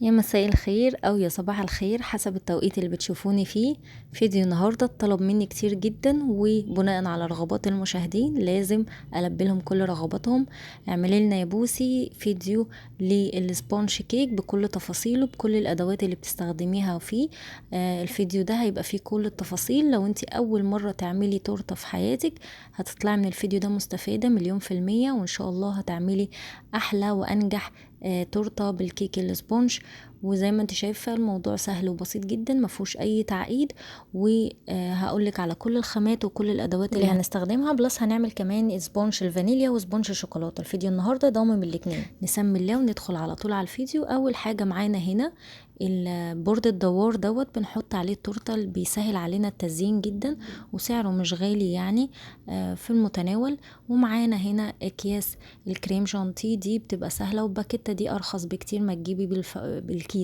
يا مساء الخير او يا صباح الخير حسب التوقيت اللي بتشوفوني فيه. فيديو النهارده اتطلب مني كتير جدا، وبناء على رغبات المشاهدين لازم البي لهم كل رغباتهم. اعملي لنا يا بوسي فيديو لل sponge cake بكل تفاصيله، بكل الادوات اللي بتستخدميها فيه. الفيديو ده هيبقى فيه كل التفاصيل. لو انت اول مرة تعملي تورته في حياتك هتطلعي من الفيديو ده مستفيدة 1,000,000%، وان شاء الله هتعملي احلى وانجح تورته بالكيك ال sponge. وزي ما انت شايفه الموضوع سهل وبسيط جدا، ما فيهوش اي تعقيد، وهقولك على كل الخامات وكل الادوات اللي هنستخدمها. plus هنعمل كمان sponge الفانيليا و sponge الشوكولاتة. الفيديو النهارده ضامن الاتنين. نسمي الله وندخل على طول على الفيديو. اول حاجة معانا هنا ال board الدوار دوت، بنحط عليه التورتة اللي بيسهل علينا التزيين جدا، وسعره مش غالي في المتناول. ومعانا هنا اكياس الكريم شانتيه، دي بتبقى سهلة، وباكيته دي ارخص بكتير ما تجيبي بالكيس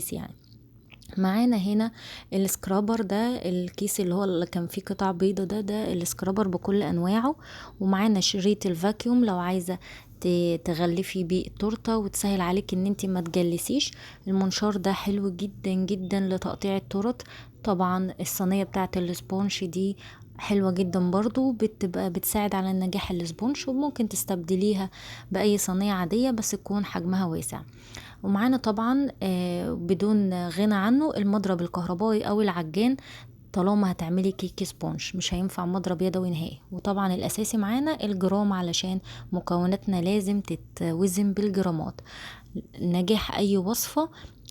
معانا هنا ال scraper ده، الكيس اللي هو اللي كان فيه قطع بيضة ده ال scraper بكل انواعه. ومعانا شريط ال vacuum لو عايزه تغلفي بيه التورتة وتسهل عليك ان انت ما تجلسيش. المنشار ده حلو جدا جدا لتقطيع التورت. طبعا الصينية بتاعه ال sponge دي حلوة جدا برضو، بتبقى بتساعد على نجاح ال sponge، وممكن تستبدليها باي صينية عادية بس تكون حجمها واسع. ومعانا طبعا بدون غنى عنه المضرب الكهربائي او العجان، طالما هتعملي كيك sponge مش هينفع مضرب يدوي نهائي. وطبعا الاساسي معانا الجرام، علشان مكوناتنا لازم تتوزن بالجرامات. نجاح اي وصفه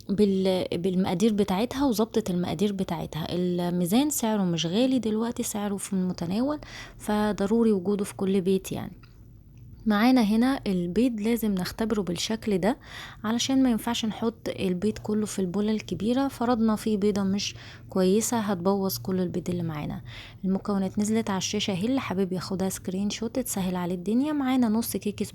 بالمقادير بتاعتها وظبطة المقادير بتاعتها. الميزان سعره مش غالي دلوقتي، سعره في المتناول، فضروري وجوده في كل بيت معانا هنا البيض لازم نختبره بالشكل ده، علشان ما ينفعش نحط البيض كله في البولة الكبيرة. فرضنا في بيضة مش كويسة هتبوظ كل البيض اللي معانا. المكونات نزلت على الشاشة اهي، اللي حابب ياخدها screenshot تسهل عليه الدنيا. معانا نص كيك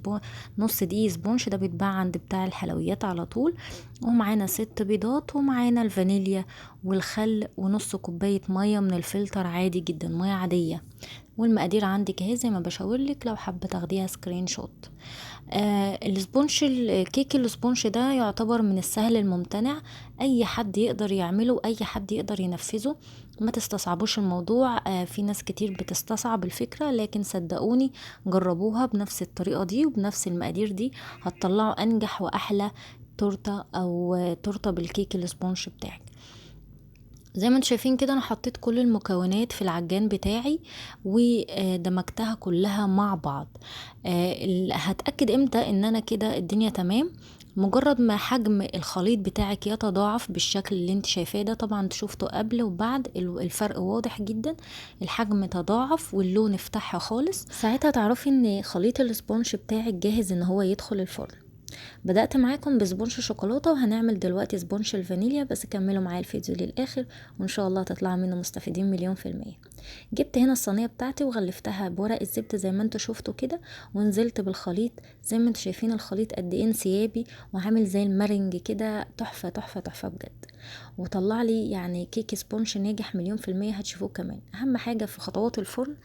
نص دقيق sponge، ده بيتباع عند بتاع الحلويات على طول. ومعانا 6 بيضات، ومعانا الفانيليا والخل، ونص كوباية مية من الفلتر عادي جدا، مية عادية. والمقادير عندك اهي زي ما بشاورلك لو حابة تاخديها screenshot. ال sponge الكيك ال sponge ده يعتبر من السهل الممتنع، اي حد يقدر يعمله، اي حد يقدر ينفذه. ما تستصعبوش الموضوع، في ناس كتير بتستصعب الفكرة، لكن صدقوني جربوها بنفس الطريقة دي وبنفس المقادير دي، هتطلعوا انجح واحلى تورته او تورته بالكيك ال sponge بتاعك. زي ما انتم شايفين كده انا حطيت كل المكونات في العجان بتاعي ودمجتها كلها مع بعض. هتأكد امتى ان انا كده الدنيا تمام؟ مجرد ما حجم الخليط بتاعك يتضاعف بالشكل اللي انت شايفاه ده، طبعا انت شفته قبل وبعد، الفرق واضح جدا، الحجم تضاعف واللون افتحها خالص. ساعتها تعرفي ان خليط ال sponge بتاعك جاهز ان هو يدخل الفرن. بدأت معاكم ب sponge شوكولاتة، وهنعمل دلوقتي sponge الفانيليا، بس كملوا معايا الفيديو للآخر وإن شاء الله هتطلعوا منه مستفيدين 1,000,000%. جبت هنا الصينية بتاعتي وغلفتها بورق الزبدة زي ما انتوا شفتوا كده، ونزلت بالخليط زي ما انتوا شايفين الخليط قد ايه انسيابي وعامل زي المرنج كده، تحفة تحفة تحفة بجد. وطلع لي كيك sponge ناجح 1,000,000%. هتشوفوه كمان. اهم حاجة في خطوات الفرن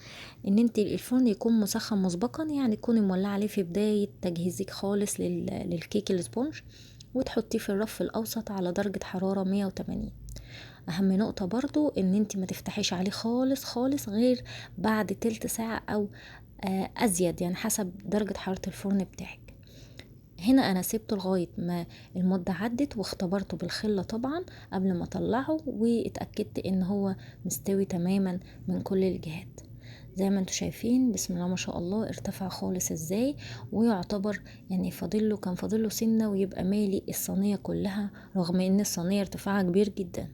ان انت الفرن يكون مسخن مسبقا، يعني تكوني مولعة عليه في بداية تجهيزك خالص للكيك ال sponge، وتحطيه في الرف الاوسط على درجة حرارة 180. اهم نقطة برضو ان انت ما تفتحيش عليه خالص خالص غير بعد تلت ساعة او ازيد، حسب درجة حرارة الفرن بتاعك. هنا انا سبته لغاية ما المدة عدت واختبرته بالخلة طبعا قبل ما اطلعه، واتأكدت ان هو مستوي تماما من كل الجهات. زي ما انتوا شايفين بسم الله ما شاء الله ارتفع خالص ازاي، ويعتبر كان فاضلة سنة ويبقى مالي الصينية كلها، رغم ان الصينية ارتفاعها كبير جدا.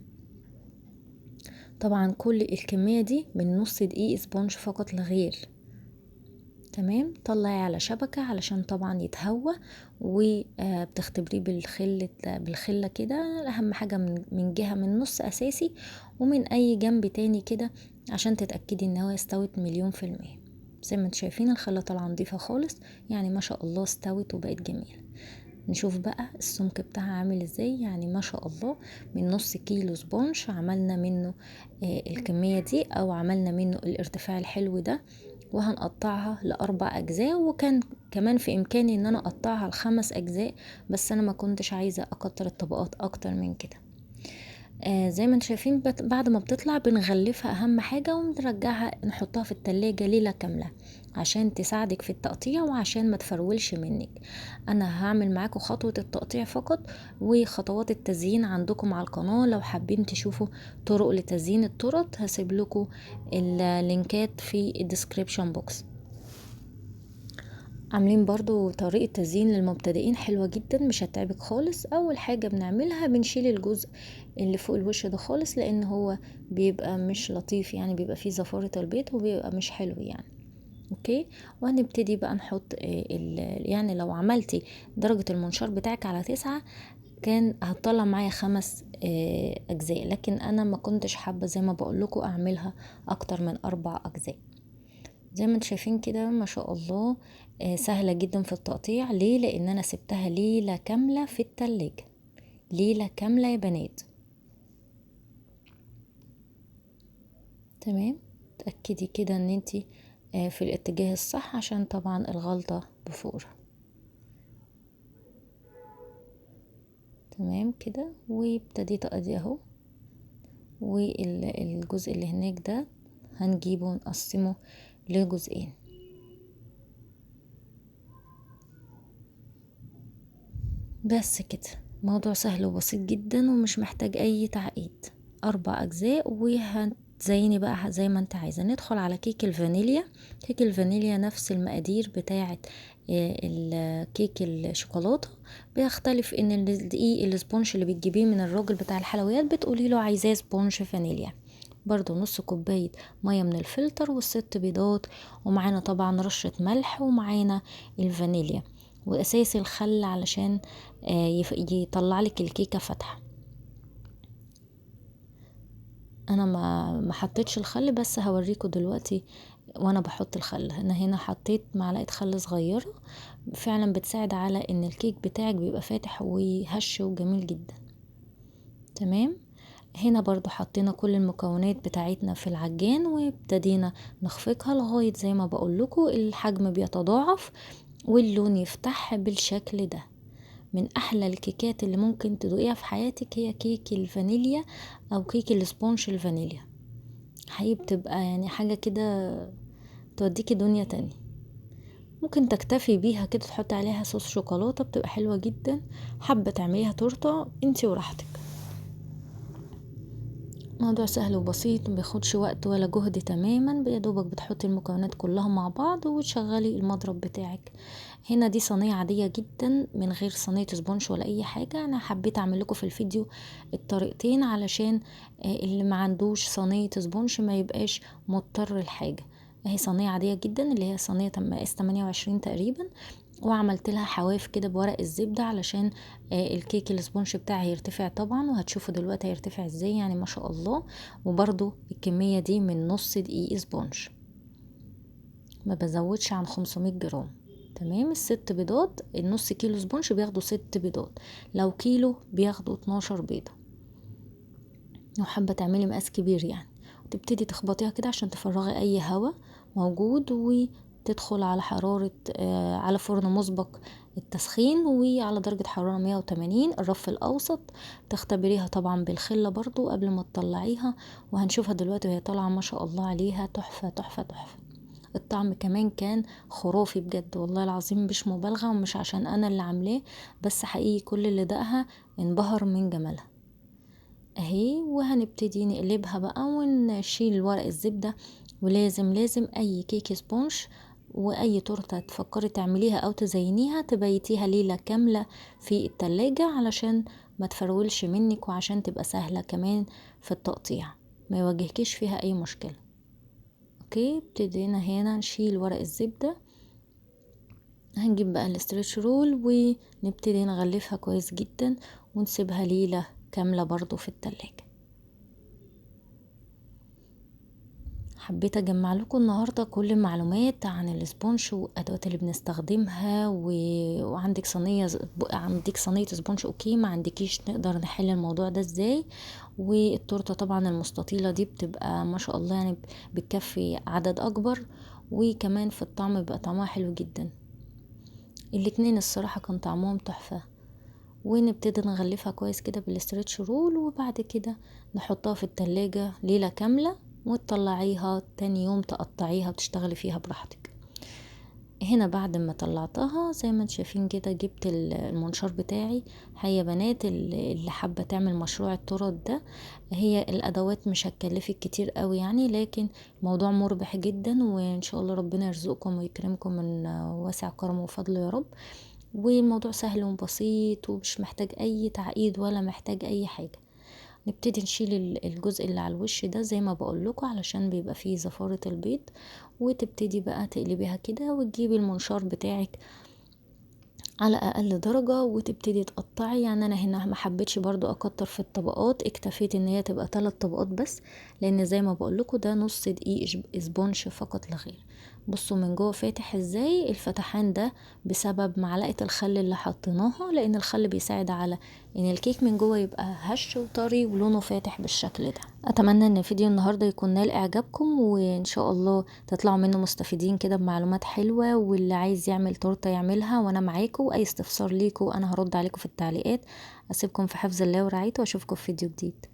طبعا كل الكمية دي من نص دقيق sponge فقط لا غير. تمام. طلعي على شبكة علشان طبعا يتهوى، وبتختبريه بالخلة كده. اهم حاجة من جهة من نص اساسي ومن اي جنب تاني كده عشان تتأكدي ان هو استوت 1,000,000%. زي ما انتم شايفين الخلة طالعة نضيفة خالص، ما شاء الله استوت وبقت جميلة. نشوف بقى السمك بتاعها عامل ازاي. ما شاء الله من نص كيلو sponge عملنا منه الكمية دي، او عملنا منه الارتفاع الحلو ده. وهنقطعها ل4 اجزاء. وكان كمان في امكاني ان انا اقطعها ل5 اجزاء، بس انا ما كنتش عايزة اكتر الطبقات اكتر من كده. زي ما انتم شايفين بعد ما بتطلع بنغلفها اهم حاجة، ونرجعها نحطها في التلاجة ليلة كاملة عشان تساعدك في التقطيع وعشان ما تفرولش منك. انا هعمل معاكم خطوة التقطيع فقط، وخطوات التزيين عندكم على القناة لو حابين تشوفوا طرق لتزيين التورت هسيب لكم اللينكات في ال description box. عاملين برضو طريقة تزيين للمبتدئين حلوة جدا مش هتعبك خالص. اول حاجة بنعملها بنشيل الجزء اللي فوق الوش ده خالص، لان هو بيبقى مش لطيف، يعني بيبقى فيه زفارة البيض وبيبقى مش حلو يعني. okay، وهنبتدي بقى نحط يعني لو عملتي درجة المنشار بتاعك على 9 كان هتطلع معايا 5 اجزاء، لكن انا ما كنتش حابة زي ما بقول لكم اعملها اكتر من 4 اجزاء. زي ما انتم شايفين كده ما شاء الله سهلة جدا في التقطيع. ليه؟ لان انا سبتها ليلة كاملة في التلاجة، ليلة كاملة يا بنات. تمام، تأكدي كده ان انتي في الاتجاه الصح عشان طبعا الغلطة بفورة. تمام كده، وابتديت ادي اهو، والجزء اللي هناك ده هنجيبه ونقسمه لجزئين. بس كده، موضوع سهل وبسيط جدا ومش محتاج اي تعقيد. 4 اجزاء، وهتزيني بقى زي ما انت عايزه. ندخل على كيك الفانيليا. كيك الفانيليا نفس المقادير بتاعه الكيك الشوكولاتة، بيختلف ان الدقيق ال sponge اللي بتجيبيه من الراجل بتاع الحلويات بتقولي له عايزاه sponge فانيليا. برضو نص كوباية مية من الفلتر وال6 بيضات، ومعانا طبعا رشة ملح، ومعانا الفانيليا، واساس الخل علشان يطلع لك الكيكة فاتحة. انا ما حطيتش الخل، بس هوريكم دلوقتي وانا بحط الخل. انا هنا حطيت معلقة خل صغيرة، فعلا بتساعد على ان الكيك بتاعك بيبقى فاتح وهش وجميل جدا. تمام، هنا برضو حطينا كل المكونات بتاعتنا في العجان وابتدينا نخفقها لغاية زي ما بقول لكم الحجم بيتضاعف واللون يفتح بالشكل ده. من احلى الكيكات اللي ممكن تدوقيها في حياتك هي كيك الفانيليا او كيك ال sponge الفانيليا، حقيقي بتبقى يعني حاجة كده توديكي دنيا تانية. ممكن تكتفي بيها كده، تحطي عليها صوص شوكولاتة بتبقى حلوة جدا. حابة تعمليها تورتة انتي وراحتك. موضوع سهل وبسيط، مبياخدش وقت ولا جهد تماما، يا دوبك بتحطي المكونات كلها مع بعض وتشغلي المضرب بتاعك. هنا دي صينية عادية جدا من غير صينية sponge ولا اي حاجة. انا حبيت اعمل لكم في الفيديو الطريقتين علشان اللي ما عندوش صينية sponge ما يبقاش مضطر لحاجة. اهي صينية عادية جدا اللي هي صينية مقاس 28 تقريبا، وعملت لها حواف كده بورق الزبدة علشان الكيك ال sponge بتاعي هيرتفع طبعا، وهتشوفوا دلوقتي هيرتفع ازاي يعني ما شاء الله. وبرده الكمية دي من نص دقيق sponge، ما بزودش عن 500 جرام. تمام، ال6 بيضات، النص كيلو sponge بياخدوا 6 بيضات، لو كيلو بياخدوا 12 بيضة. لو حابة تعملي مقاس كبير يعني، وتبتدي تخبطيها كده عشان تفرغي اي هواء موجود، وتدخل على حرارة على فرن مسبق التسخين وعلى درجة حرارة 180 الرف الأوسط. تختبريها طبعا بالخلة برضو قبل ما تطلعيها، وهنشوفها دلوقتي وهي طالعة ما شاء الله عليها تحفة تحفة تحفة. الطعم كمان كان خرافي بجد والله العظيم، مش مبالغة ومش عشان أنا اللي عاملاه، بس حقيقي كل اللي دقها انبهر من جمالها اهي. وهنبتدي نقلبها بقى ونشيل ورق الزبدة. ولازم لازم اي كيك sponge واي تورته تفكري تعمليها او تزينيها تبيتيها ليلة كاملة في التلاجة علشان ما تفرولش منك، وعشان تبقى سهلة كمان في التقطيع ما يواجهكيش فيها اي مشكلة. okay، ابتدينا هنا نشيل ورق الزبدة. هنجيب بقى ال stretch roll ونبتدي نغلفها كويس جدا ونسيبها ليلة كاملة برضو في التلاجة. حبيت اجمع لكم النهارده كل المعلومات عن ال sponge والادوات اللي بنستخدمها، وعندك صينية، عندك صينية sponge okay، ما عندكيش نقدر نحل الموضوع ده ازاي. والتورته طبعا المستطيله دي بتبقى ما شاء الله يعني بتكفي عدد اكبر. وكمان في الطعم بيبقى طعمها حلو جدا. الاتنين الصراحة كان طعمهم تحفة. ونبتدي نغلفها كويس كده بال stretch roll، وبعد كده نحطها في التلاجة ليلة كاملة، وتطلعيها تاني يوم تقطعيها وتشتغلي فيها براحتك. هنا بعد ما طلعتها زي ما انتم شايفين كده جبت المنشار بتاعي. هيا بنات اللي حابة تعمل مشروع التورت ده، هي الادوات مش هتكلفك كتير قوي يعني، لكن الموضوع مربح جدا، وان شاء الله ربنا يرزقكم ويكرمكم من واسع كرمه وفضله يا رب. والموضوع سهل وبسيط ومش محتاج اي تعقيد ولا محتاج اي حاجة. نبتدي نشيل الجزء اللي على الوش ده زي ما بقول لكم علشان بيبقى فيه زفارة البيض، وتبتدي بقى تقلبيها كده، وتجيبي المنشار بتاعك على اقل درجة وتبتدي تقطعي. يعني انا هنا ما حبيتش برضو اكتر في الطبقات، اكتفيت ان هي تبقى 3 طبقات بس، لان زي ما بقول لكم ده نص دقيق sponge فقط لا غير. بصوا من جوه فاتح ازاي، الفتحان ده بسبب معلقة الخل اللي حطيناها، لان الخل بيساعد على ان الكيك من جوه يبقى هش وطري ولونه فاتح بالشكل ده. اتمنى ان فيديو النهارده يكون نال اعجابكم، وان شاء الله تطلعوا منه مستفيدين كده بمعلومات حلوة، واللي عايز يعمل تورته يعملها وانا معاكم، اي استفسار ليكم انا هرد عليكم في التعليقات. اسيبكم في حفظ الله ورعايته، واشوفكم في فيديو جديد.